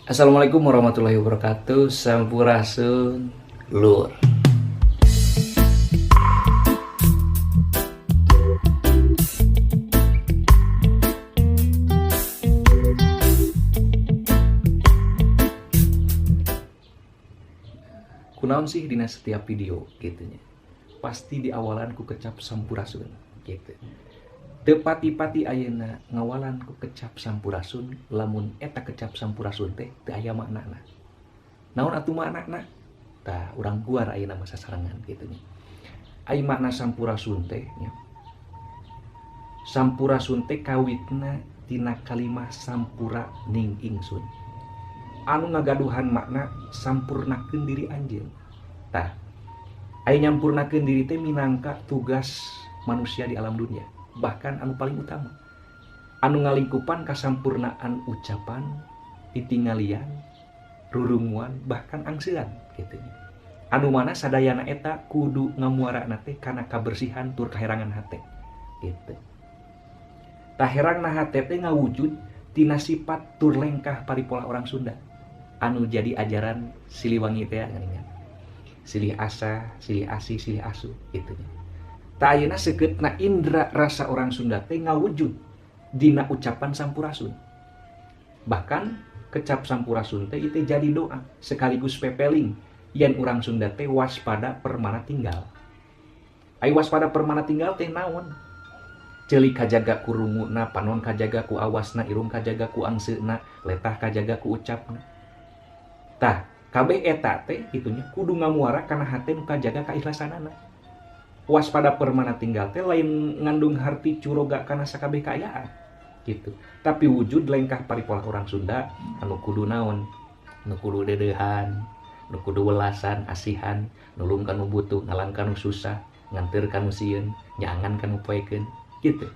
Assalamualaikum warahmatullahi wabarakatuh. Sampurasun lur. Kunaon sih dina setiap video gitu nya, pasti di awalan ku kecap sampurasun gitu. Teu pati-pati ayeuna ngawalan ku kecap sampurasun lamun eta kecap sampurasun teh teu aya maknana. Naon atuh maknana? Tah, urang guar ayeuna mah sasarengan gitu nya. Ai makna sampurasun teh nya. Sampurasun teh kawitna tina kalimah sampura ning ingsun. Anu ngagaduhan makna sampurnakeun diri anjeun. Tah, ai nyampurnakeun diri teh minangka tugas manusia di alam dunia, bahkan anu paling utama. Anu ngalingkupan kasampurnaan ucapan, titinggalian, rurunguan, bahkan angsean gitu. Anu mana sadayana eta kudu ngamuarana teh kana kabersihan tur kaherangan hate gitu. Tah, herangna hate teh ngawujud tina sifat tur lengkah paripolah orang Sunda anu jadi ajaran Siliwangi teh geuningan. Silih asah, silih asih, silih asuh gitu nya. Tah, ayeuna seukeutna indra rasa orang Sunda teh ngawujud dina ucapan sampurasun. Bahkan kecap sampurasun teh itu jadi doa sekaligus pepeling yen urang Sunda teh waspada permana tinggal. Ai waspada permana tinggal teh naon? Ceuli kajaga ku runguna, panon kajaga ku awasna, irung kajaga ku angseuna, letah kajaga ku ucapna. Tah, kabeh eta teh kitu nya kudu ngamuara kana hate nu kajaga kaikhlasanana. Waspada permana tinggal teh lain ngandung harti curoga kana sakabeh kaayaan gitu. Tapi wujud lengkah paripolah orang Sunda anu kudu naon? Nu kudu deudeuhan, nu kudu welasan, asihan, nulung ka nu butuh, ngalang ka nu susah, nganteur ka nu sieun, nyaangan ka nu poekeun gitu.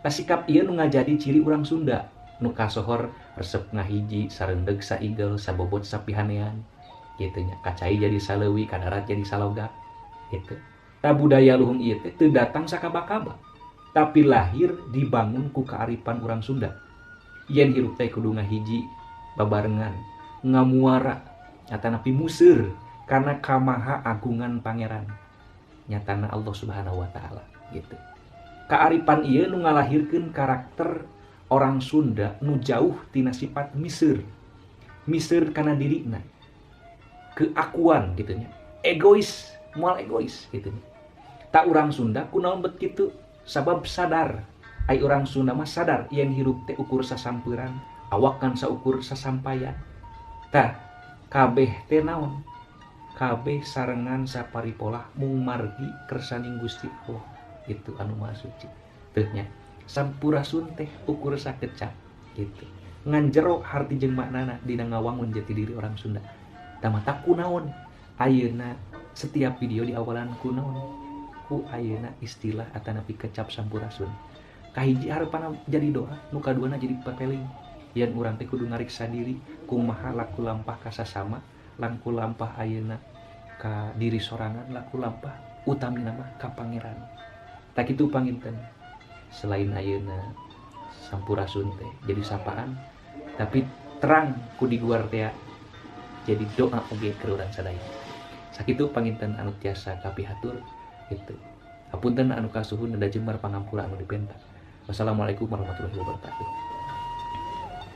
Tah, sikap ieu nu ngajadi ciri urang Sunda nu kasohor resep ngahiji, sarendeg saigel, sabobot sapihanean gitu nya. Kacai jadi saleuwi, kadarat jadi salogak gitu. Tah, budaya luhung ieu teh teu datang sakaba-kaba, tapi lahir dibangun ku kearifan urang Sunda. Yen hirup teh kudu ngahiji, babarengan, ngamuara atanapi museur kana kamaha agungan pangeran nyatana Allah Subhanahu wa taala gitu. Kearifan ieu nu ngalahirkeun karakter orang Sunda nu jauh tina sifat miser. Miser kana dirina. Keakuan gitu nya. Egois, moal egois gitu nya. Tah, urang Sunda kunaon bet kitu? Sabab sadar. Ai urang Sunda mah sadar yen hirup teh ukur sasamperan, awak kan saukur sasampayan. Tah, kabeh teh naon? Kabeh sarengan saparipolah mung margi kersaning Gusti Allah itu anu Maha Suci. Teu nya. Sampurasun teh ukur sakecap gitu. Ngan jero harti jeung maknana dina ngawangun jati diri orang Sunda. Tah, matak kunaon ayeuna setiap video di awalan kunaon ku ayeuna istilah atanapi kecap sampurasun. Kahiji hareupana jadi doa, nu kaduana jadi pepeling yen urang teh kudu ngariksa diri kumaha laku lampah ka sasama, laku lampah ayeuna ka diri sorangan, laku lampah utamina mah ka pangeran. Tah, kitu panginten. Selain ayeuna sampurasun teh jadi sapaan, tapi terang ku diguar teh jadi doa oge keur urang sadaya. Sakitu panginten anu tiasa kapihatur gitu. Hapunten anu kasuhun, da jembar pangampura anu dipenta. Wassalamualaikum warahmatullahi wabarakatuh.